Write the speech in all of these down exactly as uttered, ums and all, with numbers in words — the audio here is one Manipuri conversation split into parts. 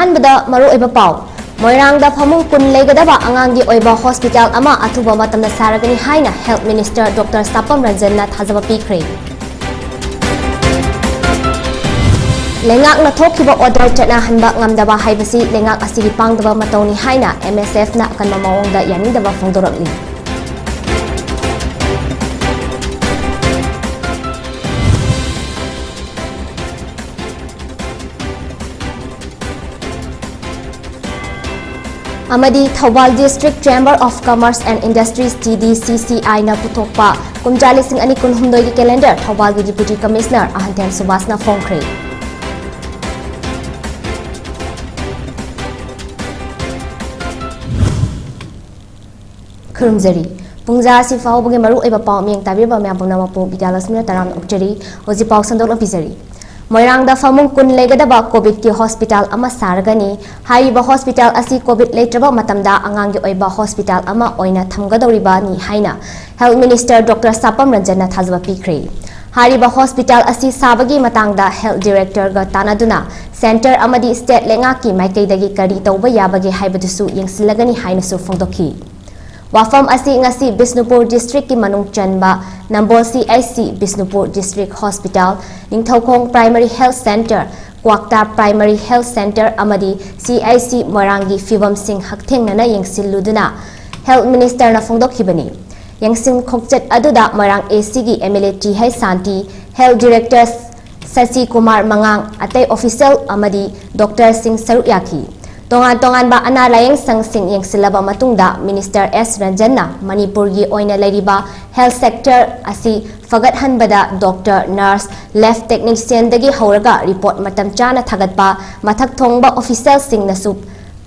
ꯑꯍꯥꯟꯕꯗ ꯃꯔꯨꯑꯣꯏꯕ ꯄꯥꯎ꯫ ꯃꯣꯏꯔꯥꯡꯗ ꯐꯃꯨꯡ ꯀꯨꯟ ꯂꯩꯒꯗꯕ ꯑꯉꯥꯡꯒꯤ ꯑꯣꯏꯕ ꯍꯣꯁꯄꯤꯇꯥꯜ ꯑꯃ ꯑꯊꯨꯕ ꯃꯇꯝꯗ ꯁꯥꯔꯒꯅꯤ ꯍꯥꯏꯅ ꯍꯦꯜꯊ ꯃꯤꯅꯤꯁꯇꯔ ꯗꯣꯛꯇꯔ ꯁꯥꯄꯝ ꯔꯟꯖꯟꯅ ꯊꯥꯖꯕ ꯄꯤꯈ꯭ꯔꯦ꯫ ꯂꯩꯉꯥꯛꯅ ꯊꯣꯛꯈꯤꯕ ꯑꯣꯔꯗꯔ ꯆꯠꯅꯍꯟꯕ ꯉꯝꯗꯕ ꯍꯥꯏꯕꯁꯤ ꯂꯩꯉꯥꯛ ꯑꯁꯤꯒꯤ ꯄꯥꯡꯗꯕ ꯃꯇꯧꯅꯤ ꯍꯥꯏꯅ ꯑꯦꯝ ꯑꯦꯁ ꯑꯦꯐꯅ ꯑꯀꯟꯕ ꯃꯑꯣꯡꯗ ꯌꯥꯅꯤꯡꯗꯕ ꯐꯣꯡꯗꯣꯔꯛꯂꯤ꯫ ꯑꯃꯗꯤ Thoubal District Chamber of Commerce and Industries, T D C C ꯑꯥꯏꯅ ꯄꯨꯊꯣꯛꯄ ꯀꯨꯝꯖꯥ ꯂꯤꯁꯤꯡ ꯑꯅꯤ ꯀꯨꯟꯍꯨꯝꯗꯣꯏꯒꯤ calendar ꯊꯧꯕꯥꯜꯒꯤ Deputy Commissioner ꯑꯍꯟꯊꯦꯝ ꯁꯨꯕꯥꯁꯅ ꯐꯣꯡꯈ꯭ꯔꯦ꯫ ꯈꯨꯔꯨꯝꯖꯔꯤ꯫ ꯄꯨꯡꯖꯥ ꯑꯁꯤ ꯐꯥꯎꯕꯒꯤ ꯃꯔꯨꯑꯣꯏꯕ ꯄꯥꯎ ꯃꯤꯌꯦꯡ ꯇꯥꯕꯤꯔꯕ ꯃꯌꯥꯝ ꯄꯨꯝꯅꯃꯛꯄꯨ ꯕꯤꯗ꯭ꯌꯥꯂꯛꯁꯃꯤꯅ ꯇꯔꯥꯝꯅ ꯑꯣꯛꯆꯔꯤ꯫ ꯍꯧꯖꯤꯛ ꯄꯥꯎ ꯁꯟꯗꯣꯛꯅ ꯄꯤꯖꯔꯤ꯫ ꯃꯣꯏꯔꯥꯡꯗ ꯐꯃꯨꯡ ꯀꯨꯟ ꯂꯩꯒꯗꯕ ꯀꯣꯚꯤꯗꯀꯤ ꯍꯣꯁꯄꯤꯇꯥꯜ ꯑꯃ ꯁꯥꯔꯒꯅꯤ꯫ ꯍꯥꯏꯔꯤꯕ ꯍꯣꯁꯄꯤꯇꯥꯜ ꯑꯁꯤ ꯀꯣꯚꯤꯗ ꯂꯩꯇ꯭ꯔꯕ ꯃꯇꯝꯗ ꯑꯉꯥꯡꯒꯤ ꯑꯣꯏꯕ ꯍꯣꯁꯄꯤꯇꯥꯜ ꯑꯃ ꯑꯣꯏꯅ ꯊꯝꯒꯗꯧꯔꯤꯕꯅꯤ ꯍꯥꯏꯅ ꯍꯦꯜꯊ ꯃꯤꯅꯤꯁꯇꯔ ꯗꯣꯛꯇꯔ ꯁꯥꯄꯝ ꯔꯟꯖꯟꯅ ꯊꯥꯖꯕ ꯄꯤꯈ꯭ꯔꯦ꯫ ꯍꯥꯏꯔꯤꯕ ꯍꯣꯁꯄꯤꯇꯥꯜ ꯑꯁꯤ ꯁꯥꯕꯒꯤ ꯃꯇꯥꯡꯗ ꯍꯦꯜꯊ ꯗꯤꯔꯦꯛꯇꯔꯒ ꯇꯥꯟꯅꯗꯨꯅ ꯁꯦꯟꯇꯔ ꯑꯃꯗꯤ ꯁ꯭ꯇꯦꯠ ꯂꯩꯉꯥꯛꯀꯤ ꯃꯥꯏꯀꯩꯗꯒꯤ ꯀꯔꯤ ꯇꯧꯕ ꯌꯥꯕꯒꯦ ꯍꯥꯏꯕꯗꯨꯁꯨ ꯌꯦꯡꯁꯤꯜꯂꯒꯅꯤ ꯍꯥꯏꯅꯁꯨ ꯐꯣꯡꯗꯣꯛꯈꯤ꯫ ꯋꯥꯐꯝ ꯑꯁꯤ ꯉꯁꯤ ꯕꯤꯁꯅꯨꯄꯨꯔ ꯗꯤꯁꯇ꯭ꯔꯤꯛꯀꯤ ꯃꯅꯨꯡ ꯆꯟꯕ ꯅꯝꯕꯣꯜ C H C, Bishnupur district hospital, Ningthoukhong primary health centre, Kwakta primary health centre ꯑꯃꯗꯤ ꯁꯤ ꯑꯩꯆ ꯁꯤ ꯃꯣꯏꯔꯥꯡꯒꯤ ꯐꯤꯕꯝꯁꯤꯡ ꯍꯛꯊꯦꯡꯅꯅ ꯌꯦꯡꯁꯤꯜꯂꯨꯗꯨꯅ ꯍꯦꯜꯊ ꯃꯤꯅꯤꯁꯇꯔꯅ ꯐꯣꯡꯗꯣꯛꯈꯤꯕꯅꯤ꯫ ꯌꯦꯡꯁꯤꯟ ꯈꯣꯡꯆꯠ ꯑꯗꯨꯗ ꯃꯣꯏꯔꯥꯡ ꯑꯦ ꯁꯤꯒꯤ M L A T H Shanti, health director Sasi Kumar ꯃꯉꯥꯡ, ꯑꯇꯩ ꯑꯣꯐꯤꯁꯤꯌꯦꯜ ꯑꯃꯗꯤ ꯗꯣꯛꯇꯔꯁꯤꯡ ꯁꯔꯨꯛ ꯌꯥꯈꯤ꯫ ꯇꯣꯉꯥꯟ ꯇꯣꯉꯥꯟꯕ ꯑꯅꯥ ꯂꯥꯌꯦꯡ ꯁꯪꯁꯤꯡ ꯌꯦꯡꯁꯤꯜꯂꯕ ꯃꯇꯨꯡꯗ ꯃꯤꯅꯤꯁꯇꯔ ꯑꯦꯁ ꯔꯟꯖꯟꯅ ꯃꯅꯤꯄꯨꯔꯒꯤ ꯑꯣꯏꯅ ꯂꯩꯔꯤꯕ ꯍꯦꯜꯊ ꯁꯦꯛꯇꯔ ꯑꯁꯤ ꯐꯒꯠꯍꯟꯕꯗ ꯗꯣꯛꯇꯔ, ꯅꯔꯁ, ꯂꯦꯕ ꯇꯦꯛꯅꯤꯁꯤꯌꯟꯗꯒꯤ ꯍꯧꯔꯒ ꯔꯤꯄꯣꯔꯠ ꯃꯇꯝ ꯆꯥꯅ ꯊꯥꯒꯠꯄ, ꯃꯊꯛ ꯊꯣꯡꯕ ꯑꯣꯐꯤꯁꯤꯌꯦꯜꯁꯤꯡꯅꯁꯨ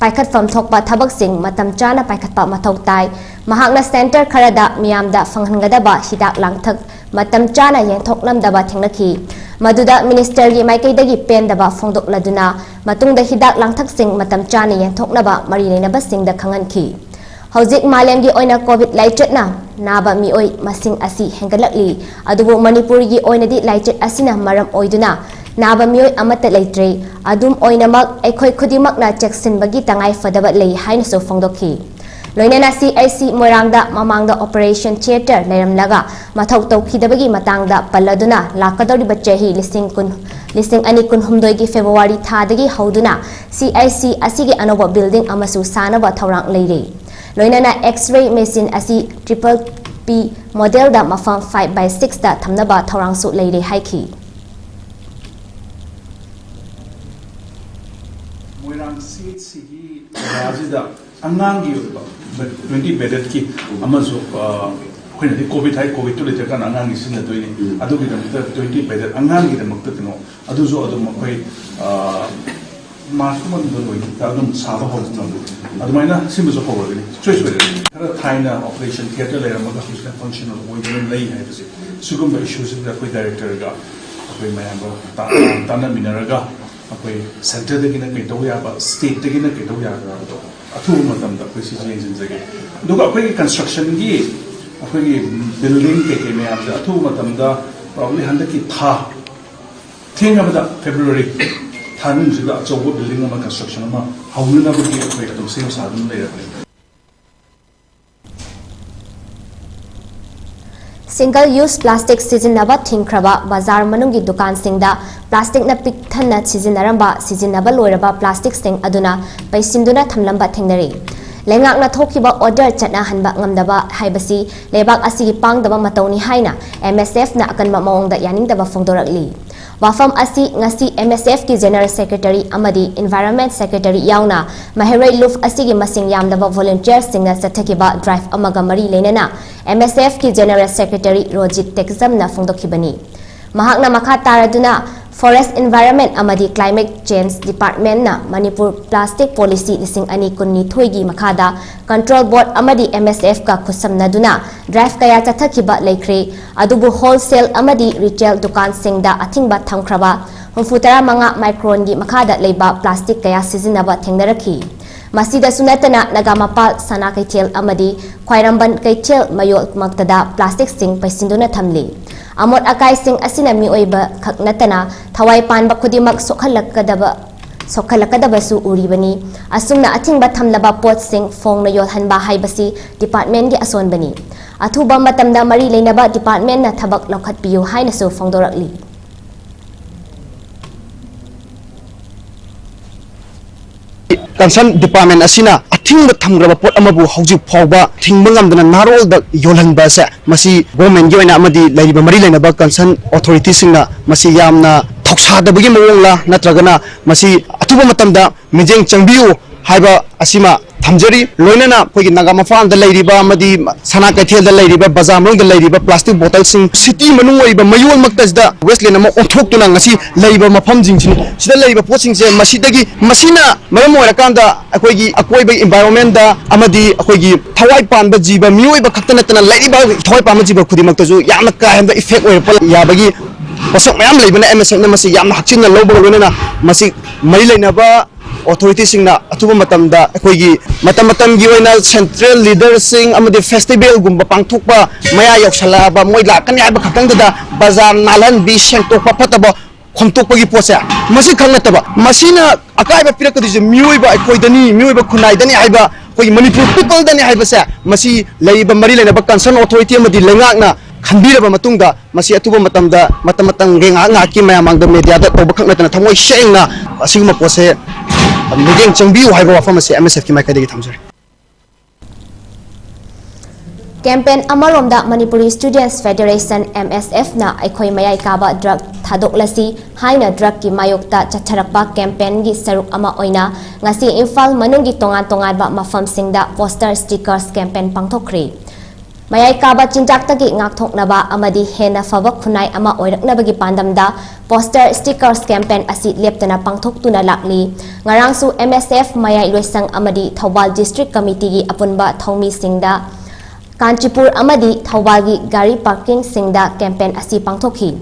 ꯄꯥꯏꯈꯠꯐꯝ ꯊꯣꯛꯄ ꯊꯕꯛꯁꯤꯡ ꯃꯇꯝ ꯆꯥꯅ ꯄꯥꯏꯈꯠꯄ ꯃꯊꯧ ꯇꯥꯏ꯫ ꯃꯍꯥꯛꯅ ꯁꯦꯟꯇꯔ ꯈꯔꯗ ꯃꯤꯌꯥꯝꯗ ꯐꯪꯍꯟꯒꯗꯕ ꯍꯤꯗꯥꯛ ꯂꯥꯡꯊꯛ ꯃꯇꯝ ꯆꯥꯅ ꯌꯦꯟꯊꯣꯛꯂꯝꯗꯕ ꯊꯦꯡꯅꯈꯤ꯫ ꯃꯗꯨꯗ ꯃꯤꯅꯤꯁꯇꯔꯒꯤ ꯃꯥꯏꯀꯩꯗꯒꯤ ꯄꯦꯟꯗꯕ ꯐꯣꯡꯗꯣꯛꯂꯗꯨꯅ ꯃꯇꯨꯡꯗ ꯍꯤꯗꯥꯛ ꯂꯥꯡꯊꯛꯁꯤꯡ ꯃꯇꯝ ꯆꯥꯅ ꯌꯦꯟꯊꯣꯛꯅꯕ ꯃꯔꯤ ꯂꯩꯅꯕꯁꯤꯡꯗ ꯈꯪꯍꯟꯈꯤ꯫ ꯍꯧꯖꯤꯛ ꯃꯥꯂꯦꯝꯒꯤ ꯑꯣꯏꯅ ꯀꯣꯚꯤꯗ ꯂꯥꯏꯆꯠꯅ ꯅꯥꯕ ꯃꯤꯑꯣꯏ ꯃꯁꯤꯡ ꯑꯁꯤ ꯍꯦꯟꯒꯠꯂꯛꯂꯤ꯫ ꯑꯗꯨꯕꯨ ꯃꯅꯤꯄꯨꯔꯒꯤ ꯑꯣꯏꯅꯗꯤ ꯂꯥꯏꯆꯠ ꯑꯁꯤꯅ ꯃꯔꯝ ꯑꯣꯏꯗꯨꯅ ꯅꯥꯕ ꯃꯤꯑꯣꯏ ꯑꯃꯠꯇ ꯂꯩꯇ꯭ꯔꯦ꯫ ꯑꯗꯨꯝ ꯑꯣꯏꯅꯃꯛ, ꯑꯩꯈꯣꯏ ꯈꯨꯗꯤꯡꯃꯛꯅ ꯆꯦꯛꯁꯤꯟꯕꯒꯤ ꯇꯉꯥꯏ ꯐꯗꯕ ꯂꯩ ꯍꯥꯏꯅꯁꯨ ꯐꯣꯡꯗꯣꯛꯈꯤ꯫ ꯂꯣꯏꯅꯅ ꯁꯤ ꯑꯩꯆ ꯁꯤ ꯃꯣꯏꯔꯥꯡꯗ ꯃꯃꯥꯡꯗ operation theatre ꯂꯩꯔꯝꯂꯒ ꯃꯊꯧ ꯇꯧꯈꯤꯗꯕꯒꯤ ꯃꯇꯥꯡꯗ ꯄꯜꯂꯗꯨꯅ, ꯂꯥꯛꯀꯗꯧꯔꯤꯕ ꯆꯍꯤ ꯂꯤꯁꯤꯡ ꯀꯨꯟ, ꯂꯤꯁꯤꯡ ꯑꯅꯤ ꯀꯨꯟꯍꯨꯝꯗꯣꯏꯒꯤ February ꯊꯥꯗꯒꯤ ꯍꯧꯗꯨꯅ ꯁꯤ ꯑꯩꯆ ꯁꯤ ꯑꯁꯤꯒꯤ ꯑꯅꯧꯕ building ꯑꯃꯁꯨ ꯁꯥꯅꯕ ꯊꯧꯔꯥꯡ ꯂꯩꯔꯦ꯫ ꯂꯣꯏꯅꯅ X-ray machine ꯑꯁꯤ triple P modelꯗ ꯃꯐꯝ five by sixꯇ ꯊꯝꯅꯕ ꯊꯧꯔꯥꯡꯁꯨ ꯂꯩꯔꯦ ꯍꯥꯏꯈꯤ꯫ ꯃꯣꯏꯔꯥꯡ ꯁꯤ ꯑꯩꯆ ꯁꯤꯒꯤ ꯖꯒꯥꯁꯤꯗ ꯑꯉꯥꯡꯒꯤ ꯑꯣꯏꯕ twenty bededꯀꯤ ꯑꯃꯁꯨ, ꯑ, ꯑꯩꯈꯣꯏꯅꯗꯤ COVID ꯍꯥꯏ, COVIDꯇꯨ ꯂꯩꯇ꯭ꯔꯀꯥꯟꯗ ꯑꯉꯥꯡꯒꯤ ꯁꯤꯖꯤꯟꯅꯗꯣꯏꯅꯤ꯫ ꯎꯝ꯫ ꯑꯗꯨꯒꯤꯗꯃꯛꯇ twenty bedded ꯑꯉꯥꯡꯒꯤꯗꯃꯛꯇ ꯀꯩꯅꯣ, ꯑꯗꯨꯁꯨ ꯑꯗꯨꯝ ꯑꯩꯈꯣꯏ, ꯑ, Marchꯀꯨꯝꯕꯗ ꯂꯣꯏꯅ ꯑꯗꯨꯝ ꯁꯥꯕ ꯍꯧꯔꯒꯅꯤ꯫ ꯑꯗꯨꯃꯥꯏꯅ ꯁꯤꯃꯁꯨ ꯍꯧꯔꯒꯅꯤ, ꯁꯣꯏ ꯁꯣꯏꯗꯅ꯫ ꯈꯔ ꯊꯥꯏꯅ operation theatre ꯂꯩꯔꯝꯃꯒ ꯍꯧꯖꯤꯛꯅ functional ꯑꯣꯏꯗꯅ ꯂꯩ ꯍꯥꯏꯕꯁꯦ, ꯁꯤꯒꯨꯝꯕ issueꯁꯤꯡꯗ ꯑꯩꯈꯣꯏ directorꯒ ꯑꯩꯈꯣꯏ ꯃꯌꯥꯝꯒ ꯇꯥ-, ꯇꯥꯟꯅꯃꯤꯟꯅꯔꯒ ꯑꯩꯈꯣꯏ centreꯗꯒꯤꯅ ꯀꯩ ꯇꯧꯕ ꯌꯥꯕ, stateꯇꯒꯤꯅ ꯀꯩ ꯇꯧꯕ ꯌꯥꯕ ꯍꯥꯏꯕꯗꯣ ꯑꯊꯨꯕ ꯃꯇꯝꯗ ꯑꯩꯈꯣꯏ ꯁꯤꯁꯦ ꯌꯦꯡꯁꯤꯟꯖꯒꯦ꯫ ꯑꯗꯨꯒ ꯑꯩꯈꯣꯏꯒꯤ constructionꯒꯤ ꯑꯩꯈꯣꯏꯒꯤ building ꯀꯩꯀꯩ ꯃꯌꯥꯝꯁꯦ ꯑꯊꯨꯕ ꯃꯇꯝꯗ, probably ꯍꯟꯗꯛꯀꯤ ꯊꯥ, ꯊꯦꯡꯉꯕꯗ February ꯊꯥ ꯃꯅꯨꯡꯁꯤꯗ ꯑꯆꯧꯕ building ꯑꯃ construction ꯑꯃ ꯍꯧꯅꯅꯕꯒꯤ ꯑꯩꯈꯣꯏ ꯑꯗꯨꯝ ꯁꯦꯝ ꯁꯥꯗꯨꯅ ꯂꯩꯔꯕꯅꯤ꯫ Single use plastic ꯁꯤꯖꯤꯟꯅꯕ ꯊꯤꯡꯈ꯭ꯔꯕ ꯕꯖꯥꯔ ꯃꯅꯨꯡꯒꯤ ꯗꯨꯀꯥꯟꯁꯤꯡꯗ plasticꯅ ꯄꯤꯛ ꯊꯟꯅ ꯁꯤꯖꯤꯟꯅꯔꯝꯕ, ꯁꯤꯖꯤꯟꯅꯕ ꯂꯣꯏꯔꯕ plasticꯁꯤꯡ ꯑꯗꯨꯅ ꯄꯩꯁꯤꯟꯗꯨꯅ ꯊꯝꯂꯝꯕ ꯊꯦꯡꯅꯔꯦ꯫ ꯂꯩꯉꯥꯛꯅ ꯊꯣꯛꯈꯤꯕ order ꯆꯠꯅꯍꯟꯕ ꯉꯝꯗꯕ ꯍꯥꯏꯕꯁꯤ ꯂꯩꯕꯥꯛ ꯑꯁꯤꯒꯤ ꯄꯥꯡꯗꯕ ꯃꯇꯧꯅꯤ ꯍꯥꯏꯅ M S Fꯅ ꯑꯀꯟꯕ ꯃꯑꯣꯡꯗ ꯌꯥꯅꯤꯡꯗꯕ ꯐꯣꯡꯗꯣꯔꯛꯂꯤ꯫ ꯋꯥꯐꯝ ꯑꯁꯤ ꯉꯁꯤ M S Fꯀꯤ General Secretary ꯑꯃꯗꯤ Environment Secretary ꯌꯥꯎꯅ ꯃꯍꯩꯔꯣꯏ ꯂꯨꯞ ꯑꯁꯤꯒꯤ ꯃꯁꯤꯡ ꯌꯥꯝꯂꯕ volunteerꯁꯤꯡꯅ ꯆꯠꯊꯈꯤꯕ drive ꯑꯃꯒ ꯃꯔꯤ ꯂꯩꯅꯅ M S Fꯀꯤ General Secretary Rojit ꯇꯦꯛꯆꯝꯅ ꯐꯣꯡꯗꯣꯛꯈꯤꯕꯅꯤ꯫ ꯃꯍꯥꯛꯅ ꯃꯈꯥ ꯇꯥꯔꯗꯨꯅ, Forest, Environment ꯑꯃꯗꯤ Climate Change Departmentꯅ Manipur Plastic Policy ꯂꯤꯁꯤꯡ ꯑꯅꯤ ꯀꯨꯟꯅꯤꯊꯣꯏꯒꯤ ꯃꯈꯥꯗ Control Board ꯑꯃꯗꯤ M S Fꯀ ꯈꯨꯠꯁꯝꯅꯗꯨꯅ drive ꯀꯌꯥ ꯆꯠꯊꯈꯤꯕ ꯂꯩꯈ꯭ꯔꯦ꯫ ꯑꯗꯨꯕꯨ wholesale ꯑꯃꯗꯤ retail ꯗꯨꯀꯥꯟꯁꯤꯡꯗ ꯑꯊꯤꯡꯕ ꯊꯝꯈ꯭ꯔꯕ ꯍꯨꯝꯐꯨ ꯇꯔꯥꯃꯉꯥ micronꯒꯤ ꯃꯈꯥꯗ ꯂꯩꯕ plastic ꯀꯌꯥ ꯁꯤꯖꯤꯟꯅꯕ ꯊꯦꯡꯅꯔꯛꯈꯤ꯫ ꯃꯁꯤꯗꯁꯨ ꯅꯠꯇꯅ ꯅꯒꯥꯃꯄꯥꯜ, ꯁꯅꯥ ꯀꯩꯊꯦꯜ ꯑꯃꯗꯤ ꯈ꯭ꯋꯥꯏꯔꯝꯕꯟ ꯀꯩꯊꯦꯜ ꯃꯌꯣꯜꯃꯛꯇꯗ plasticꯁꯤꯡ ꯄꯩꯁꯤꯟꯗꯨꯅ ꯊꯝꯂꯤ꯫ ꯑꯃꯣꯠ ꯑꯀꯥꯏꯁꯤꯡ ꯑꯁꯤꯅ ꯃꯤꯑꯣꯏꯕ ꯈꯛ ꯅꯠꯇꯅ ꯊꯋꯥꯏ ꯄꯥꯟꯕ ꯈꯨꯗꯤꯡꯃꯛ ꯁꯣꯛꯍꯜꯂꯛꯀꯗꯕ ꯁꯣꯛꯍꯜꯂꯛꯀꯗꯕꯁꯨ ꯎꯔꯤꯕꯅꯤ꯫ ꯑꯁꯨꯝꯅ ꯑꯊꯤꯡꯕ ꯊꯝꯂꯕ ꯄꯣꯠꯁꯤꯡ ꯐꯣꯡꯅ ꯌꯣꯜꯍꯟꯕ ꯍꯥꯏꯕꯁꯤ ꯗꯤꯄꯥꯔꯠꯃꯦꯟꯒꯤ ꯑꯁꯣꯟꯕꯅꯤ꯫ ꯑꯊꯨꯕ ꯃꯇꯝꯗ ꯃꯔꯤ ꯂꯩꯅꯕ ꯗꯤꯄꯥꯔꯠꯃꯦꯟꯅ ꯊꯕꯛ ꯂꯧꯈꯠꯄꯤꯌꯨ ꯍꯥꯏꯅꯁꯨ ꯐꯣꯡꯗꯣꯔꯛꯂꯤ꯫ ꯀꯟꯁꯔꯟ ꯗꯤꯄꯥꯔꯠꯃꯦꯟ ꯑꯁꯤꯅ ꯑꯊꯤꯡꯕ ꯊꯝꯈ꯭ꯔꯕ ꯄꯣꯠ ꯑꯃꯕꯨ ꯍꯧꯖꯤꯛ ꯐꯥꯎꯕ ꯊꯤꯡꯕ ꯉꯝꯗꯅ ꯅꯍꯥꯔꯣꯜꯗ ꯌꯣꯜꯍꯟꯕ ꯑꯁꯦ, ꯃꯁꯤ ꯒꯣꯔꯃꯦꯟꯒꯤ ꯑꯣꯏꯅ ꯑꯃꯗꯤ ꯂꯩꯔꯤꯕ ꯃꯔꯤ ꯂꯩꯅꯕ ꯀꯟꯁꯔꯟ ꯑꯣꯊꯣꯔꯤꯇꯤꯁꯤꯡꯅ ꯃꯁꯤ ꯌꯥꯝꯅ ꯊꯧꯁꯥꯗꯕꯒꯤ ꯃꯑꯣꯡꯂ ꯅꯠꯇ꯭ꯔꯒꯅ ꯃꯁꯤ ꯑꯊꯨꯕ ꯃꯇꯝꯗ ꯃꯤꯠꯌꯦꯡ ꯆꯪꯕꯤꯌꯨ ꯍꯥꯏꯕ ꯑꯁꯤꯃ ꯊꯝꯖꯔꯤ꯫ ꯂꯣꯏꯅꯅ ꯑꯩꯈꯣꯏꯒꯤ ꯅꯥꯒꯥ ꯃꯄꯥꯟꯗ ꯂꯩꯔꯤꯕ ꯑꯃꯗꯤ ꯁꯅꯥ ꯀꯩꯊꯦꯜꯗ ꯂꯩꯔꯤꯕ, ꯕꯖꯥꯔ ꯃꯅꯨꯡꯗ ꯂꯩꯔꯤꯕ ꯄ꯭ꯂꯥꯁꯇꯤꯛ ꯕꯣꯇꯜꯁꯤꯡ, ꯁꯤꯇꯤ ꯃꯅꯨꯡ ꯑꯣꯏꯔꯤꯕ ꯃꯌꯣꯜꯃꯛꯇꯁꯤꯗ ꯋꯦꯁꯂꯦꯟ ꯑꯃ ꯑꯣꯟꯊꯣꯛꯇꯨꯅ ꯉꯁꯤ ꯂꯩꯔꯤꯕ ꯃꯐꯝꯁꯤꯡꯁꯤꯅꯤ꯫ ꯁꯤꯗ ꯂꯩꯔꯤꯕ ꯄꯣꯠꯁꯤꯡꯁꯦ ꯃꯁꯤꯗꯒꯤ, ꯃꯁꯤꯅ ꯃꯔꯝ ꯑꯣꯏꯔꯀꯥꯟꯗ ꯑꯩꯈꯣꯏꯒꯤ ꯑꯀꯣꯏꯕꯒꯤ ꯏꯟꯚꯥꯏꯔꯣꯟꯃꯦꯟꯗ ꯑꯃꯗꯤ ꯑꯩꯈꯣꯏꯒꯤ ꯊꯋꯥꯏ ꯄꯥꯟꯕ ꯖꯤꯕ, ꯃꯤꯑꯣꯏꯕ ꯈꯛꯇ ꯅꯠꯇꯅ ꯂꯩꯔꯤꯕ ꯊꯋꯥꯏ ꯄꯥꯟꯕ ꯖꯤꯕ ꯈꯨꯗꯤꯡꯃꯛꯇꯁꯨ ꯌꯥꯝꯅ ꯀꯥ ꯍꯦꯟꯕ ꯏꯐꯦꯛ ꯑꯣꯏꯔꯛꯄ ꯌꯥꯕꯒꯤ ꯄꯣꯠꯁꯛ ꯃꯌꯥꯝ ꯂꯩꯕꯅ ꯑꯦꯝ ꯑꯦꯁ ꯑꯦꯐꯅ ꯃꯁꯤ ꯌꯥꯝꯅ ꯍꯛꯆꯤꯟꯅ ꯂꯧꯕꯒ ꯂꯣꯏꯅꯅ ꯃꯁꯤ ꯃꯔꯤ ꯂꯩꯅꯕ ꯑꯣꯊꯣꯔꯤꯇꯤꯁꯤꯡꯅ ꯑꯊꯨꯕ ꯃꯇꯝꯗ ꯑꯩꯈꯣꯏꯒꯤ ꯃꯇꯝ ꯃꯇꯝꯒꯤ ꯑꯣꯏꯅ ꯁꯦꯟꯇ꯭ꯔꯦꯜ ꯂꯤꯗꯔꯁꯤꯡ ꯑꯃꯗꯤ ꯐꯦꯁꯇꯤꯚꯦꯜꯒꯨꯝꯕ ꯄꯥꯡꯊꯣꯛꯄ ꯃꯌꯥ ꯌꯧꯁꯜꯂꯛꯑꯕ, ꯃꯣꯏ ꯂꯥꯛꯀꯅꯤ ꯍꯥꯏꯕ ꯈꯛꯇꯪꯗꯨꯗ ꯕꯖꯥꯔ ꯅꯥꯜꯍꯟꯕꯤ, ꯁꯦꯡꯇꯣꯛꯄ ꯐꯠꯇꯕ ꯈꯣꯝꯇꯣꯛꯄꯒꯤ ꯄꯣꯠꯁꯦ ꯃꯁꯤ ꯈꯛ ꯅꯠꯇꯕ, ꯃꯁꯤꯅ ꯑꯀꯥꯏꯕ ꯄꯤꯔꯛꯀꯗꯣꯏꯁꯦ ꯃꯤꯑꯣꯏꯕ ꯑꯩꯈꯣꯏꯗꯅꯤ, ꯃꯤꯑꯣꯏꯕ ꯈꯨꯟꯅꯥꯏꯗꯅꯤ ꯍꯥꯏꯕ, ꯑꯩꯈꯣꯏꯒꯤ ꯃꯅꯤꯄꯨꯔ ꯄꯤꯄꯜꯗꯅꯤ ꯍꯥꯏꯕꯁꯦ ꯃꯁꯤ ꯂꯩꯔꯤꯕ ꯃꯔꯤ ꯂꯩꯅꯕ ꯀꯟꯁꯔꯟ ꯑꯣꯊꯣꯔꯤꯇꯤ ꯑꯃꯗꯤ ꯂꯩꯉꯥꯛꯅ ꯈꯟꯕꯤꯔꯕ ꯃꯇꯨꯡꯗ ꯃꯁꯤ ꯑꯊꯨꯕ ꯃꯇꯝꯗ, ꯃꯇꯝ ꯃꯇꯝꯒꯤ ꯉꯥꯏꯍꯥꯛ ꯉꯥꯏꯍꯥꯛꯀꯤ ꯃꯌꯥꯝ ꯃꯥꯡꯗ ꯃꯦꯗꯤꯌꯥꯗ ꯇꯧꯕ ꯈꯛ ꯅꯠꯇꯅ ꯊꯃꯣꯏ ꯁꯦꯡꯅ ꯑꯁꯤꯒꯨꯝꯕ ꯄꯣꯠꯁꯦ ꯃꯤꯠꯌꯦꯡ ꯆꯪꯕꯤꯌꯨ ꯍꯥꯏꯕ ꯋꯥꯐꯝ ꯑꯁꯤ ꯑꯦꯝ ꯑꯦꯁ ꯑꯦꯐꯀꯤ ꯃꯥꯏꯀꯩꯗꯒꯤ ꯊꯝꯖꯔꯤ꯫ ꯀꯦꯝꯄꯦꯟ ꯑꯃꯔꯣꯝꯗ ꯃꯅꯤꯄꯨꯔꯤ ꯁ꯭ꯇꯨꯗꯦꯟꯠꯁ ꯐꯦꯗꯔꯦꯁꯟ, ꯑꯦꯝ ꯑꯦꯁ ꯑꯦꯐꯅ ꯑꯩꯈꯣꯏ ꯃꯌꯥꯏ ꯀꯥꯕ ꯗ꯭ꯔꯒ ꯊꯥꯗꯣꯛꯂꯁꯤ ꯍꯥꯏꯅ ꯗ꯭ꯔꯒꯀꯤ ꯃꯥꯌꯣꯛꯇ ꯆꯠꯊꯔꯛꯄ ꯀꯦꯝꯄꯦꯟꯒꯤ ꯁꯔꯨꯛ ꯑꯃ ꯑꯣꯏꯅ ꯉꯁꯤ ꯏꯝꯐꯥꯜ ꯃꯅꯨꯡꯒꯤ ꯇꯣꯉꯥꯟ ꯇꯣꯉꯥꯟꯕ ꯃꯐꯝꯁꯤꯡꯗ ꯄꯣꯁꯇꯔ, ꯁ꯭ꯇꯤꯀꯔꯁ ꯀꯦꯝꯄꯦꯟ ꯄꯥꯡꯊꯣꯛꯈ꯭ꯔꯦ꯫ ꯃꯌꯥꯏ ꯀꯥꯕ ꯆꯤꯟꯖꯥꯛꯇꯒꯤ ꯉꯥꯛꯊꯣꯛꯅꯕ ꯑꯃꯗꯤ ꯍꯦꯟꯅ ꯐꯕ ꯈꯨꯟꯅꯥꯏ ꯑꯃ ꯑꯣꯏꯔꯛꯅꯕꯒꯤ ꯄꯥꯟꯗꯝꯗ ꯄꯣꯁꯇꯔ, ꯁ꯭ꯇꯤꯀꯔꯁ ꯀꯦꯝꯄꯦꯟ ꯑꯁꯤ ꯂꯦꯞꯇꯅ ꯄꯥꯡꯊꯣꯛꯇꯨꯅ ꯂꯥꯛꯂꯤ꯫ ꯉꯔꯥꯡꯁꯨ ꯑꯦꯝ ꯑꯦꯁ ꯑꯦꯐ ꯃꯌꯥꯏ ꯂꯣꯏꯁꯪ ꯑꯃꯗꯤ ꯊꯧꯕꯥꯜ ꯗꯤꯁꯇ꯭ꯔꯤꯛ ꯀꯃꯤꯇꯤꯒꯤ ꯑꯄꯨꯟꯕ ꯊꯧꯃꯤꯁꯤꯡꯗ ꯀꯥꯟꯆꯤꯄꯨꯔ ꯑꯃꯗꯤ ꯊꯧꯕꯥꯜꯒꯤ ꯒꯥꯔꯤ ꯄꯥꯔꯀꯤꯡꯁꯤꯡꯗ ꯀꯦꯝꯄꯦꯟ ꯑꯁꯤ ꯄꯥꯡꯊꯣꯛꯈꯤ꯫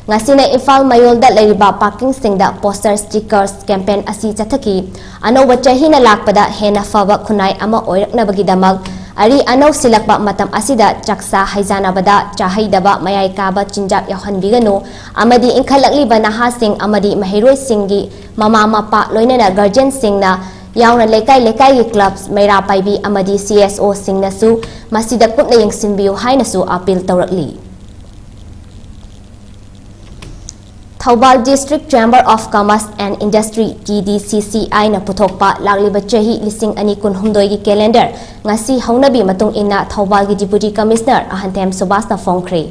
ꯉꯁꯤꯅ ꯏꯝꯐꯥꯜ ꯃꯌꯣꯜꯗ ꯂꯩꯔꯤꯕ ꯄꯥꯔꯀꯤꯡꯁꯤꯡꯗ ꯄꯣꯁꯇꯔ, ꯁ꯭ꯇꯤꯀꯔꯁ ꯀꯦꯝꯄꯦꯟ ꯑꯁꯤ ꯆꯠꯊꯈꯤ꯫ ꯑꯅꯧꯕ ꯆꯍꯤꯅ ꯂꯥꯛꯄꯗ ꯍꯦꯟꯅ ꯐꯕ ꯈꯨꯟꯅꯥꯏ ꯑꯃ ꯑꯣꯏꯔꯛꯅꯕꯒꯤꯗꯃꯛ ꯑꯔꯤ ꯑꯅꯧ ꯁꯤꯜꯂꯛꯄ ꯃꯇꯝ ꯑꯁꯤꯗ ꯆꯥꯛꯆꯥ ꯍꯩꯖꯥꯟꯅꯕꯗ ꯆꯥꯍꯩꯗꯕ ꯃꯌꯥꯏ ꯀꯥꯕ ꯆꯤꯟꯖꯥꯛ ꯌꯥꯎꯍꯟꯕꯤꯒꯅꯨ ꯑꯃꯗꯤ ꯏꯟꯈꯠꯂꯛꯂꯤꯕ ꯅꯍꯥꯁꯤꯡ ꯑꯃꯗꯤ ꯃꯍꯩꯔꯣꯏꯁꯤꯡꯒꯤ ꯃꯃꯥ ꯃꯄꯥ ꯂꯣꯏꯅꯅ ꯒꯥꯔꯖꯤꯌꯟꯁꯤꯡꯅ ꯌꯥꯎꯅ ꯂꯩꯀꯥꯏ ꯂꯩꯀꯥꯏꯒꯤ ꯀ꯭ꯂꯕ, ꯃꯩꯔꯥ ꯄꯥꯏꯕꯤ ꯑꯃꯗꯤ ꯁꯤ ꯑꯦꯁ ꯑꯣꯁꯤꯡꯅꯁꯨ ꯃꯁꯤꯗ ꯀꯨꯞꯅ ꯌꯦꯡꯁꯤꯟꯕꯤꯌꯨ ꯍꯥꯏꯅꯁꯨ ꯑꯄꯤꯜ ꯇꯧꯔꯛꯂꯤ꯫ Thoubal District Chamber of Commerce and Industry, T D C C ꯑꯥꯏꯅ ꯄꯨꯊꯣꯛꯄ ꯂꯥꯛꯂꯤꯕ ꯆꯍꯤ ꯂꯤꯁꯤꯡ ꯑꯅꯤ ꯀꯨꯟꯍꯨꯝꯗꯣꯏꯒꯤ calendar ꯉꯁꯤ ꯍꯧꯅꯕꯤ ꯃꯇꯨꯡ ꯏꯟꯅ ꯊꯧꯕꯥꯜꯒꯤ Deputy Commissioner ꯑꯍꯟꯊꯦꯝ ꯁꯨꯕꯥꯁꯅ ꯐꯣꯡꯈ꯭ꯔꯦ꯫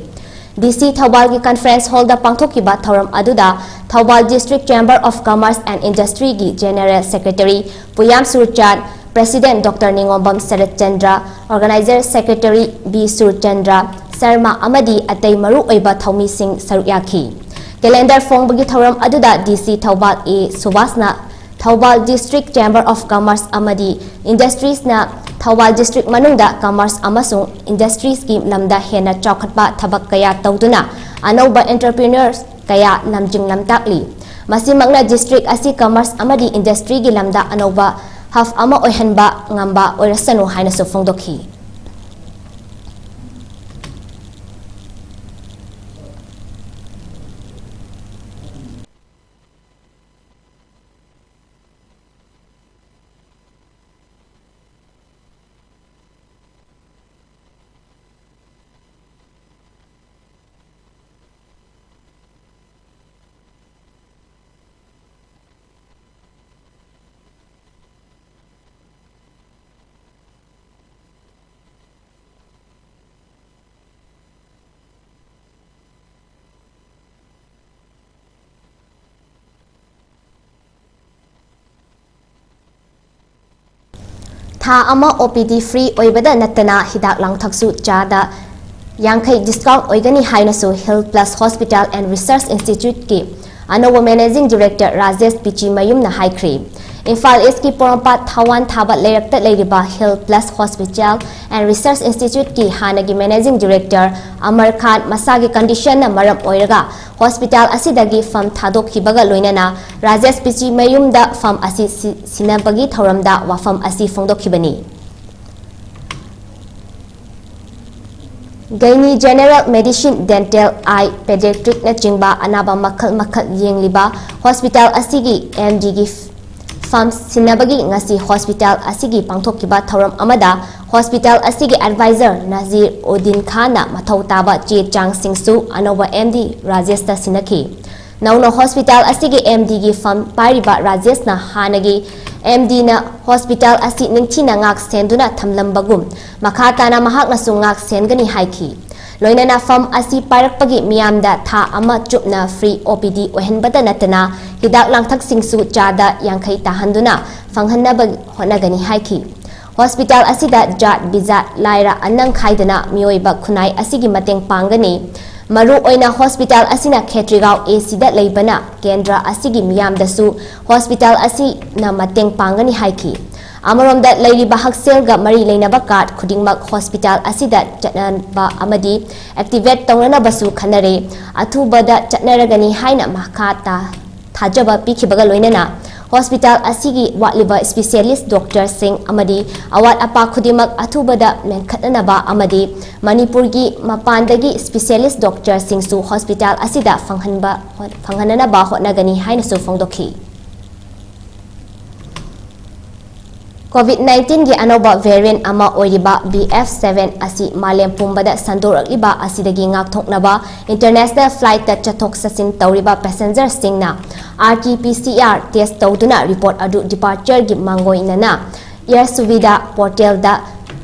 ꯗꯤ ꯁꯤ ꯊꯧꯕꯥꯜꯒꯤ conference hallꯗ ꯄꯥꯡꯊꯣꯛꯈꯤꯕ ꯊꯧꯔꯝ ꯑꯗꯨꯗ Thoubal District Chamber of Commerce and Industryꯒꯤ General Secretary Puyam Surchan, President doctor Ningombam Saratchandra, Organizer Secretary B Surchandra Sharma ꯑꯃꯗꯤ ꯑꯇꯩ ꯃꯔꯨꯑꯣꯏꯕ ꯊꯧꯃꯤꯁꯤꯡ ꯁꯔꯨꯛ ꯌꯥꯈꯤ꯫ Calendar ꯐꯣꯡꯕꯒꯤ ꯊꯧꯔꯝ ꯑꯗꯨꯗ ꯗꯤ ꯁꯤ ꯊꯧꯕꯥꯜ ꯑꯦ ꯁꯨꯕꯥꯁꯅ Thoubal District Chamber of Commerce ꯑꯃꯗꯤ Industriesꯅ ꯊꯧꯕꯥꯜ district ꯃꯅꯨꯡꯗ commerce ꯑꯃꯁꯨꯡ industriesꯀꯤ ꯂꯝꯗ ꯍꯦꯟꯅ ꯆꯥꯎꯈꯠꯄ ꯊꯕꯛ ꯀꯌꯥ ꯇꯧꯗꯨꯅ ꯑꯅꯧꯕ entrepreneurs ꯀꯌꯥ ꯂꯝꯖꯤꯡ ꯂꯝꯇꯥꯛꯂꯤ꯫ ꯃꯁꯤꯃꯛꯅ district ꯑꯁꯤ commerce ꯑꯃꯗꯤ industryꯒꯤ ꯂꯝꯗ ꯑꯅꯧꯕ hub ꯑꯃ ꯑꯣꯏꯍꯟꯕ ꯉꯝꯕ ꯑꯣꯏꯔꯁꯅꯨ ꯍꯥꯏꯅꯁꯨ ꯐꯣꯡꯗꯣꯛꯈꯤ꯫ ꯊꯥ ꯑꯃ ꯑꯣ ꯄꯤ ꯗꯤ free ꯑꯣꯏꯕꯗ ꯅꯠꯇꯅ ꯍꯤꯗꯥꯛ ꯂꯥꯡꯊꯛꯁꯨ ꯆꯥꯗ ꯌꯥꯡꯈꯩ discount ꯑꯣꯏꯒꯅꯤ ꯍꯥꯏꯅꯁꯨ Health Plus Hospital and Research Instituteꯀꯤ ꯑꯅꯧꯕ Managing Director ꯔꯥꯖꯦꯁ ꯄꯤꯆꯤꯃꯌꯨꯝꯅ ꯍꯥꯏꯈ꯭ꯔꯤ꯫ ꯏꯝꯐꯥꯜ Eastꯀꯤ ꯄꯣꯔꯣꯝꯄꯥꯠ ꯊꯥꯋꯥꯟ ꯊꯥꯕ ꯂꯩꯔꯛꯇ ꯂꯩꯔꯤꯕ Health Plus Hospital and Research Instituteꯀꯤ ꯍꯥꯟꯅꯒꯤ Managing Director ꯑꯃꯔ ꯈꯥꯟ ꯃꯁꯥꯒꯤ conditionꯅ ꯃꯔꯝ ꯑꯣꯏꯔꯒ hospital ꯑꯁꯤꯗꯒꯤ ꯐꯝ ꯊꯥꯗꯣꯛꯈꯤꯕꯒ ꯂꯣꯏꯅꯅ ꯔꯥꯖꯦꯁ ꯄꯤꯆꯤꯃꯌꯨꯝꯗ ꯐꯝ ꯑꯁꯤ ꯁꯤ-, ꯁꯤꯟꯅꯕꯒꯤ ꯊꯧꯔꯝꯗ ꯋꯥꯐꯝ ꯑꯁꯤ ꯐꯣꯡꯗꯣꯛꯈꯤꯕꯅꯤ꯫ Gynae, general medicine, dental, eye, pediatric ꯅꯆꯤꯡꯕ ꯑꯅꯥꯕ ꯃꯈꯜ ꯃꯈꯜ ꯌꯦꯡꯂꯤꯕ ꯍꯣꯁꯄꯤꯇꯥꯜ ꯑꯁꯤꯒꯤ ꯑꯦꯝ ꯗꯤꯒꯤ ꯐꯝ ꯁꯤꯟꯅꯕꯒꯤ ꯉꯁꯤ ꯍꯣꯁꯄꯤꯇꯥꯜ ꯑꯁꯤꯒꯤ ꯄꯥꯡꯊꯣꯛꯈꯤꯕ ꯊꯧꯔꯝ ꯑꯃꯗ ꯍꯣꯁꯄꯤꯇꯥꯜ ꯑꯁꯤꯒꯤ ꯑꯦꯗꯚꯥꯏꯖꯔ ꯅꯖꯤꯔ ꯎꯗꯤꯟ ꯈꯥꯟꯅ ꯃꯊꯧ ꯇꯥꯕ ꯆꯦ ꯆꯥꯡꯁꯤꯡꯁꯨ ꯑꯅꯧꯕ ꯑꯦꯝ ꯗꯤ ꯔꯥꯖꯦꯁꯇ ꯁꯤꯟꯅꯈꯤ꯫ ꯅꯧꯅ ꯍꯣꯁꯄꯤꯇꯥꯜ ꯑꯁꯤꯒꯤ ꯑꯦꯝ ꯗꯤꯒꯤ ꯐꯝ ꯄꯥꯏꯔꯤꯕ ꯔꯥꯖꯦꯁꯅ ꯍꯥꯟꯅꯒꯤ ꯑꯦꯝ ꯗꯤꯅ ꯍꯣꯁꯄꯤꯇꯥꯜ ꯑꯁꯤ ꯅꯤꯡꯊꯤꯅ ꯉꯥꯛ ꯁꯦꯟꯗꯨꯅ ꯊꯝꯂꯝꯕꯒꯨꯝ ꯃꯈꯥ ꯇꯥꯅ ꯃꯍꯥꯛꯅꯁꯨ ꯉꯥꯛ ꯁꯦꯟꯒꯅꯤ ꯍꯥꯏꯈꯤ꯫ ꯂꯣꯏꯅꯅ ꯐꯝ ꯑꯁꯤ ꯄꯥꯏꯔꯛꯄꯒꯤ ꯃꯤꯌꯥꯝꯗ ꯊꯥ ꯑꯃ ꯆꯨꯞꯅ ꯐ꯭ꯔꯤ ꯑꯣ ꯄꯤ ꯗꯤ ꯑꯣꯏꯍꯟꯕꯇ ꯅꯠꯇꯅ ꯍꯤꯗꯥꯛ ꯂꯥꯡꯊꯛꯁꯤꯡꯁꯨ ꯆꯥꯗ ꯌꯥꯡꯈꯩ ꯇꯥꯍꯟꯗꯨꯅ ꯐꯪꯍꯟꯅꯕ ꯍꯣꯠꯅꯒꯅꯤ ꯍꯥꯏꯈꯤ꯫ ꯍꯣꯁꯄꯤꯇꯥꯜ ꯑꯁꯤꯗ ꯖꯥꯠ ꯕꯤꯖꯥꯠ ꯂꯥꯏꯔ ꯑꯅꯪ ꯈꯥꯏꯗꯅ ꯃꯤꯑꯣꯏꯕ ꯈꯨꯟꯅꯥꯏ ꯑꯁꯤꯒꯤ ꯃꯇꯦꯡ ꯄꯥꯡꯒꯅꯤ꯫ ꯃꯔꯨ ꯑꯣꯏꯅ ꯍꯣꯁꯄꯤꯇꯥꯜ ꯑꯁꯤꯅ ꯈꯦꯇ꯭ꯔꯤꯒꯥꯎ ꯑꯦ ꯁꯤꯗ ꯂꯩꯕꯅ ꯀꯦꯟꯗ꯭ꯔ ꯑꯁꯤꯒꯤ ꯃꯤꯌꯥꯝꯗꯁꯨ ꯍꯣꯁꯄꯤꯇꯥꯜ ꯑꯁꯤꯅ ꯃꯇꯦꯡ ꯄꯥꯡꯒꯅꯤ ꯍꯥꯏꯈꯤ꯫ ꯑꯃꯔꯣꯝꯗ ꯂꯩꯔꯤꯕ ꯍꯛꯁꯦꯜꯒ ꯃꯔꯤ ꯂꯩꯅꯕ ꯀꯥꯔꯗ ꯈꯨꯗꯤꯡꯃꯛ ꯍꯣꯁꯄꯤꯇꯥꯜ ꯑꯁꯤꯗ ꯆꯠꯅꯕ ꯑꯃꯗꯤ ꯑꯦꯛꯇꯤꯚꯦꯠ ꯇꯧꯅꯅꯕꯁꯨ ꯈꯟꯅꯔꯦ꯫ ꯑꯊꯨꯕꯗ ꯆꯠꯅꯔꯒꯅꯤ ꯍꯥꯏꯅ ꯃꯈꯥ ꯇꯥ ꯊꯥꯖꯕ ꯄꯤꯈꯤꯕꯒ ꯂꯣꯏꯅꯅ ꯍꯣꯁꯄꯤꯇꯥꯜ ꯑꯁꯤꯒꯤ ꯋꯥꯠꯂꯤꯕ ꯏꯁꯄꯤꯁꯤꯌꯦꯂꯤꯁ ꯗꯣꯛꯇꯔꯁꯤꯡ ꯑꯃꯗꯤ ꯑꯋꯥꯠ ꯑꯄꯥ ꯈꯨꯗꯤꯡꯃꯛ ꯑꯊꯨꯕꯗ ꯃꯦꯟꯈꯠꯅꯅꯕ ꯑꯃꯗꯤ ꯃꯅꯤꯄꯨꯔꯒꯤ ꯃꯄꯥꯟꯗꯒꯤ ꯏꯁꯄꯤꯁꯤꯌꯦꯂꯤꯁ ꯗꯣꯛꯇꯔꯁꯤꯡꯁꯨ ꯍꯣꯁꯄꯤꯇꯥꯜ ꯑꯁꯤꯗ ꯐꯪꯍꯟꯕ ꯐꯪꯍꯟꯅꯅꯕ ꯍꯣꯠꯅꯒꯅꯤ ꯍꯥꯏꯅꯁꯨ ꯐꯣꯡꯗꯣꯛꯈꯤ꯫ ꯀꯣꯚꯤꯗ ꯅꯥꯏꯟꯇꯤꯟꯒꯤ ꯑꯅꯧꯕ ꯚꯦꯔꯤꯌꯦꯟꯠ ꯑꯃ ꯑꯣꯏꯔꯤꯕ ꯕꯤ ꯑꯦꯐ ꯁꯚꯦꯟ ꯑꯁꯤ ꯃꯥꯂꯦꯝ ꯄꯨꯝꯕꯗ ꯁꯟꯗꯣꯔꯛꯂꯤꯕ ꯑꯁꯤꯗꯒꯤ ꯉꯥꯛꯊꯣꯛꯅꯕ ꯏꯟꯇꯔꯅꯦꯁꯅꯦꯜ ꯐ꯭ꯂꯥꯏꯠꯇ ꯆꯠꯊꯣꯛ ꯆꯠꯁꯤꯟ ꯇꯧꯔꯤꯕ ꯄꯦꯁꯦꯟꯖꯔꯁꯤꯡꯅ R T P C R test ꯇꯧꯗꯨꯅ ꯔꯤꯄꯣꯔꯠ ꯑꯗꯨ ꯗꯤꯄꯥꯔꯆꯔꯒꯤ ꯃꯥꯡꯑꯣꯏꯅꯅ ꯑꯦꯌꯔ ꯁꯨꯕꯤꯗꯥ ꯄꯣꯔꯇꯦꯜꯗ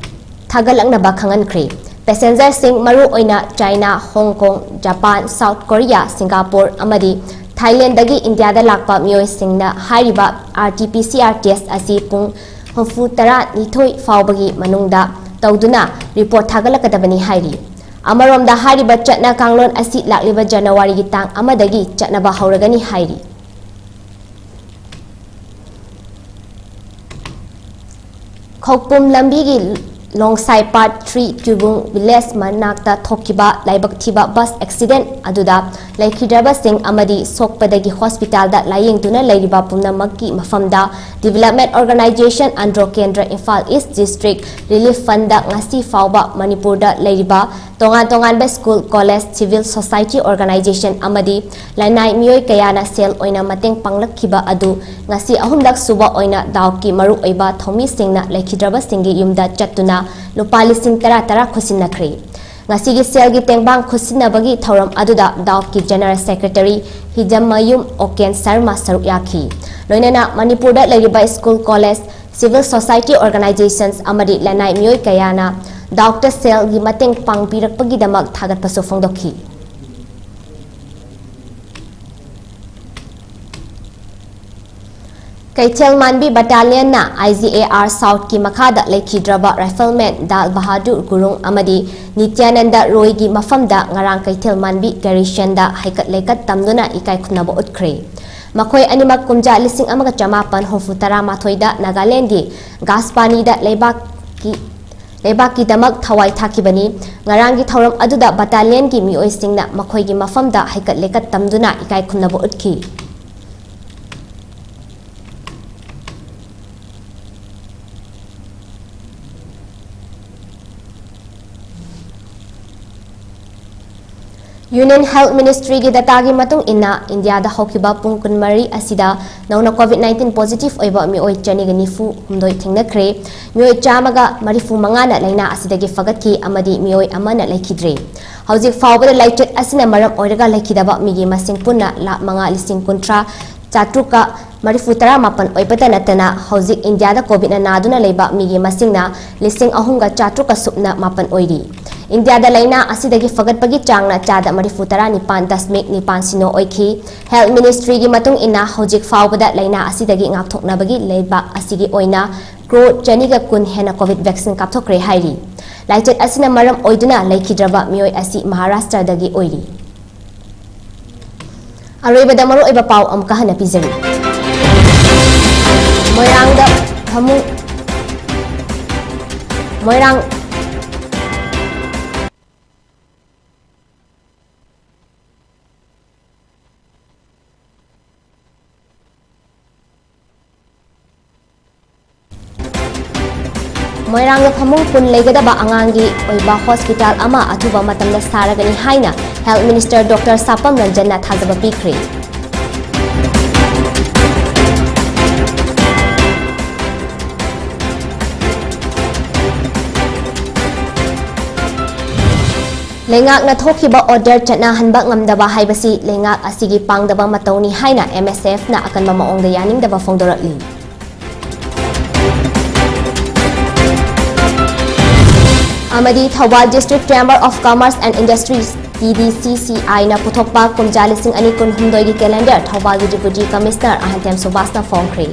ꯊꯥꯒꯠꯂꯛꯅꯕ ꯈꯪꯍꯟꯈ꯭ꯔꯦ꯫ ꯄꯦꯁꯦꯟꯖꯔꯁꯤꯡ ꯃꯔꯨꯑꯣꯏꯅ ꯆꯥꯏꯅꯥ, ꯍꯣꯡ ꯀꯣꯡ, ꯖꯄꯥꯟ, ꯁꯥꯎꯠ ꯀꯣꯔꯤꯌꯥ, ꯁꯤꯡꯒꯥꯄꯨꯔ ꯑꯃꯗꯤ ꯊꯥꯏꯂꯦꯟꯗꯒꯤ ꯏꯟꯗꯤꯌꯥꯗ ꯂꯥꯛꯄ ꯃꯤꯑꯣꯏꯁꯤꯡꯅ ꯍꯥꯏꯔꯤꯕ R T P C R test ꯑꯁꯤ ꯄꯨꯡ ꯍꯨꯝꯐꯨ ꯇꯔꯥꯅꯤꯊꯣꯏ ꯐꯥꯎꯕꯒꯤ ꯃꯅꯨꯡꯗ ꯇꯧꯗꯨꯅ ꯔꯤꯄꯣꯔꯠ ꯊꯥꯒꯠꯂꯛꯀꯗꯕꯅꯤ ꯍꯥꯏꯔꯤ꯫ ꯑꯃꯔꯣꯝꯗ ꯍꯥꯏꯔꯤꯕ ꯆꯠꯅ ꯀꯥꯡꯂꯣꯟ ꯑꯁꯤ ꯂꯥꯛꯂꯤꯕ ꯖꯅꯋꯥꯔꯤꯒꯤ ꯇꯥꯡ ꯑꯃꯗꯒꯤ ꯆꯠꯅꯕ ꯍꯧꯔꯒꯅꯤ ꯍꯥꯏꯔꯤ꯫ ꯈꯧꯄꯨꯝ ꯂꯝꯕꯤꯒꯤ ꯂꯣꯡꯁꯥꯏ ꯄꯥꯔꯠ ꯊ꯭ꯔꯤ ꯇ꯭ꯌꯨꯕꯨꯡ ꯚꯤꯂꯦꯖ ꯃꯅꯥꯛꯇ ꯊꯣꯛꯈꯤꯕ ꯂꯥꯏꯕꯛ ꯊꯤꯕ ꯕꯁ ꯑꯦꯛꯁꯤꯗꯦꯟ ꯑꯗꯨꯗ ꯂꯩꯈꯤꯗ꯭ꯔꯕꯁꯤꯡ ꯑꯃꯗꯤ ꯁꯣꯛꯄꯗꯒꯤ ꯍꯣꯁꯄꯤꯇꯥꯜꯗ ꯂꯥꯌꯦꯡꯗꯨꯅ ꯂꯩꯔꯤꯕ ꯄꯨꯝꯅꯃꯛꯀꯤ ꯃꯐꯝꯗ Development Organisation Andro Kendra Imphal east district relief fund ꯉꯁꯤ ꯐꯥꯎꯕ ꯃꯅꯤꯄꯨꯔꯗ ꯂꯩꯔꯤꯕ ꯇꯣꯉꯥꯟ ꯇꯣꯉꯥꯟꯕ school, college, civil society organisation ꯑꯃꯗꯤ ꯂꯅꯥꯏ ꯃꯤꯑꯣꯏ ꯀꯌꯥꯅ ꯁꯦꯜ ꯑꯣꯏꯅ ꯃꯇꯦꯡ ꯄꯥꯡꯂꯛꯈꯤꯕ ꯑꯗꯨ ꯉꯁꯤ ꯑꯍꯨꯝꯂꯛ ꯁꯨꯕ ꯑꯣꯏꯅ ꯗꯥꯎꯀꯤ ꯃꯔꯨꯑꯣꯏꯕ ꯊꯧꯃꯤꯁꯤꯡꯅ ꯂꯩꯈꯤꯗ꯭ꯔꯕꯁꯤꯡꯒꯤ ꯌꯨꯝꯗ ꯆꯠꯇꯨꯅ ꯂꯨꯄꯥ ꯂꯤꯁꯤꯡ ꯇꯔꯥ ꯇꯔꯥ ꯈꯨꯠꯁꯤꯟꯅꯈ꯭ꯔꯦ꯫ ꯉꯁꯤꯒꯤ ꯁꯦꯜꯒꯤ ꯇꯦꯡꯕꯥꯡ ꯈꯨꯠꯁꯤꯟꯅꯕꯒꯤ ꯊꯧꯔꯝ ꯑꯗꯨꯗ ꯗꯥꯎꯀꯤ ꯖꯦꯅꯔꯦꯜ ꯁꯦꯀ꯭ꯔꯦꯇꯔꯤ ꯍꯤꯖꯝꯃꯌꯨꯝ ꯑꯣꯀꯦꯟ ꯁꯔꯃ ꯁꯔꯨꯛ ꯌꯥꯈꯤ꯫ ꯂꯣꯏꯅꯅ ꯃꯅꯤꯄꯨꯔꯗ ꯂꯩꯔꯤꯕ school, college, civil society organisations ꯑꯃꯗꯤ ꯂꯅꯥꯏ ꯃꯤꯑꯣꯏ ꯀꯌꯥꯅ ꯗꯥꯎꯛꯇ ꯁꯦꯜꯒꯤ ꯃꯇꯦꯡ ꯄꯥꯡꯕꯤꯔꯛꯄꯒꯤꯗꯃꯛ ꯊꯥꯒꯠꯄꯁꯨ ꯐꯣꯡꯗꯣꯛꯈꯤ꯫ ꯀꯩꯊꯦꯜ ꯃꯥꯟꯕꯤ ꯕꯠꯇꯥꯂꯤꯌꯟꯅ ꯑꯥꯏ ꯖꯤ ꯑꯦ ꯑꯥꯔ ꯁꯥꯎꯠꯀꯤ ꯃꯈꯥꯗ ꯂꯩꯈꯤꯗ꯭ꯔꯕ ꯔꯥꯏꯐꯜꯃꯦꯟ ꯗꯥꯜ ꯕꯍꯥꯗꯨꯔ ꯒꯨꯔꯨꯡ ꯑꯃꯗꯤ ꯅꯤꯇ꯭ꯌꯥꯅꯟꯗ ꯔꯣꯏꯒꯤ ꯃꯐꯝꯗ ꯉꯔꯥꯡ ꯀꯩꯊꯦꯜ ꯃꯥꯟꯕꯤ ꯒꯦꯔꯤꯁꯟꯗ ꯍꯩꯀꯠ ꯂꯩꯀꯠ ꯇꯝꯗꯨꯅ ꯏꯀꯥꯏ ꯈꯨꯝꯅꯕ ꯎꯠꯈ꯭ꯔꯦ꯫ ꯃꯈꯣꯏ ꯑꯅꯤꯃꯛ ꯀꯨꯝꯖꯥ ꯂꯤꯁꯤꯡ ꯑꯃꯒ ꯆꯃꯥꯄꯟ ꯍꯨꯝꯐꯨ ꯇꯔꯥ ꯃꯥꯊꯣꯏꯗ ꯅꯥꯒꯥꯂꯦꯟꯒꯤ ꯒꯥꯁꯄꯥꯅꯤꯗ ꯂꯩꯕꯥꯛꯀꯤ, ꯂꯩꯕꯥꯛꯀꯤꯗꯃꯛ ꯊꯋꯥꯏ ꯊꯥꯈꯤꯕꯅꯤ꯫ ꯉꯔꯥꯡꯒꯤ ꯊꯧꯔꯝ ꯑꯗꯨꯗ ꯕꯠꯇꯥꯂꯤꯌꯟꯒꯤ ꯃꯤꯑꯣꯏꯁꯤꯡꯅ ꯃꯈꯣꯏꯒꯤ ꯃꯐꯝꯗ ꯍꯩꯀꯠ ꯂꯩꯀꯠ ꯇꯝꯗꯨꯅ ꯏꯀꯥꯏ ꯈꯨꯝꯅꯕ ꯎꯠꯈꯤ꯫ Union Health Ministryꯒꯤ dataꯒꯤ ꯃꯇꯨꯡ ꯏꯟꯅ, ꯏꯟꯗꯤꯌꯥꯗ ꯍꯧꯈꯤꯕ ꯄꯨꯡ ꯀꯨꯟꯃꯔꯤ ꯑꯁꯤꯗ ꯅꯧꯅ COVID nineteen positive ꯑꯣꯏꯕ ꯃꯤꯑꯣꯏ ꯆꯅꯤꯒ ꯅꯤꯐꯨ ꯍꯨꯝꯗꯣꯏ ꯊꯦꯡꯅꯈ꯭ꯔꯦ꯫ ꯃꯤꯑꯣꯏ ꯆꯥꯝꯃꯒ ꯃꯔꯤꯐꯨ ꯃꯉꯥꯅ ꯂꯥꯏꯅꯥ ꯑꯁꯤꯗꯒꯤ ꯐꯒꯠꯈꯤ ꯑꯃꯗꯤ ꯃꯤꯑꯣꯏ ꯑꯃꯅ ꯂꯩꯈꯤꯗ꯭ꯔꯦ꯫ ꯍꯧꯖꯤꯛ ꯐꯥꯎꯕꯗ ꯂꯥꯏꯆꯠ ꯑꯁꯤꯅ ꯃꯔꯝ ꯑꯣꯏꯔꯒ ꯂꯩꯈꯤꯗꯕ ꯃꯤꯒꯤ ꯃꯁꯤꯡ ꯄꯨꯟꯅ ꯂꯥꯈ ꯃꯉꯥ ꯂꯤꯁꯤꯡ ꯀꯨꯟꯊ꯭ꯔꯥ ꯆꯥꯇ꯭ꯔꯨꯛꯀ ꯃꯔꯤꯐꯨ ꯇꯔꯥ ꯃꯥꯄꯟ ꯑꯣꯏꯕꯇ ꯅꯠꯇꯅ, ꯍꯧꯖꯤꯛ ꯏꯟꯗꯤꯌꯥꯗ COVIDꯅ ꯅꯥꯗꯨꯅ ꯂꯩꯕ ꯃꯤꯒꯤ ꯃꯁꯤꯡꯅ ꯂꯤꯁꯤꯡ ꯑꯍꯨꯝꯒ ꯆꯥꯇ꯭ꯔꯨꯛꯀ ꯁꯨꯞꯅ ꯃꯥꯄꯟ ꯑꯣꯏꯔꯤ꯫ ꯏꯟꯗꯤꯌꯥꯗ ꯂꯥꯏꯅꯥ ꯑꯁꯤꯗꯒꯤ ꯐꯒꯠꯄꯒꯤ ꯆꯥꯡꯅ ꯆꯥꯗ ꯃꯔꯤꯐꯨ ꯇꯔꯥ ꯅꯤꯄꯥꯟ ꯗꯁꯃꯤꯛ ꯅꯤꯄꯥꯟ ꯁꯤꯅꯣ ꯑꯣꯏꯈꯤ꯫ Health Ministryꯒꯤ ꯃꯇꯨꯡ ꯏꯟꯅ, ꯍꯧꯖꯤꯛ ꯐꯥꯎꯕꯗ ꯂꯥꯏꯅꯥ ꯑꯁꯤꯗꯒꯤ ꯉꯥꯛꯊꯣꯛꯅꯕꯒꯤ ꯂꯩꯕꯥꯛ ꯑꯁꯤꯒꯤ ꯑꯣꯏꯅ ꯀ꯭ꯔꯣꯔ ꯆꯅꯤꯒ ꯀꯨꯟ ꯍꯦꯟꯅ COVID vaccine ꯀꯥꯞꯊꯣꯛꯈ꯭ꯔꯦ ꯍꯥꯏꯔꯤ꯫ ꯂꯥꯏꯆꯠ ꯑꯁꯤꯅ ꯃꯔꯝ ꯑꯣꯏꯗꯨꯅ ꯂꯩꯈꯤꯗ꯭ꯔꯕ ꯃꯤꯑꯣꯏ ꯑꯁꯤ ꯃꯍꯥꯔꯥꯁꯇ꯭ꯔꯗꯒꯤ ꯑꯣꯏꯔꯤ꯫ ꯑꯔꯣꯏꯕꯗ ꯃꯔꯨꯑꯣꯏꯕ ꯄꯥꯎ ꯑꯃꯨꯛꯀ ꯍꯟꯅ ꯄꯤꯖꯔꯤ꯫ ꯃꯣꯏꯔꯥꯡꯗ ꯐꯃꯨꯡ, ꯃꯣꯏꯔꯥꯡ꯫ ꯃꯣꯏꯔꯥꯡꯗ ꯐꯃꯨꯡ ꯀꯨꯟ ꯂꯩꯒꯗꯕ ꯑꯉꯥꯡꯒꯤ ꯑꯣꯏꯕ ꯍꯣꯁꯄꯤꯇꯥꯜ ꯑꯃ ꯑꯊꯨꯕ ꯃꯇꯝꯗ ꯁꯥꯔꯒꯅꯤ ꯍꯥꯏꯅ ꯍꯦꯜꯊ ꯃꯤꯅꯤꯁꯇꯔ ꯗꯣꯛꯇꯔ ꯁꯥꯄꯝ ꯔꯟꯖꯟꯅ ꯊꯥꯖꯕ ꯄꯤꯈ꯭ꯔꯦ꯫ ꯂꯩꯉꯥꯛꯅ ꯊꯣꯛꯈꯤꯕ ꯑꯣꯔꯗꯔ ꯆꯠꯅꯍꯟꯕ ꯉꯝꯗꯕ ꯍꯥꯏꯕꯁꯤ ꯂꯩꯉꯥꯛ ꯑꯁꯤꯒꯤ ꯄꯥꯡꯗꯕ ꯃꯇꯧꯅꯤ ꯍꯥꯏꯅ ꯑꯦꯝ ꯑꯦꯁ ꯑꯦꯐꯅ ꯑꯀꯟꯕ ꯃꯑꯣꯡꯗ ꯌꯥꯅꯤꯡꯗꯕ ꯐꯣꯡꯗꯣꯔꯛꯂꯤ꯫ ꯑꯃꯗꯤ Thoubal District Chamber of Commerce and Industries, T D C C ꯑꯥꯏꯅ ꯄꯨꯊꯣꯛꯄ ꯀꯨꯝꯖꯥ ꯂꯤꯁꯤꯡ ꯑꯅꯤ ꯀꯨꯟꯍꯨꯝꯗꯣꯏꯒꯤ calendar ꯊꯧꯕꯥꯜꯒꯤ Deputy Commissioner ꯑꯍꯟꯊꯦꯝ ꯁꯨꯕꯥꯁꯅ ꯐꯣꯡꯈ꯭ꯔꯦ꯫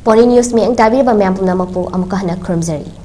ꯄꯣꯅꯤ News ꯃꯤꯠꯌꯦꯡ ꯇꯥꯕꯤꯔꯤꯕ ꯃꯌꯥꯝ ꯄꯨꯝꯅꯃꯛꯄꯨ ꯑꯃꯨꯛꯀ ꯍꯟꯅ ꯈꯨꯔꯨꯝꯖꯔꯤ꯫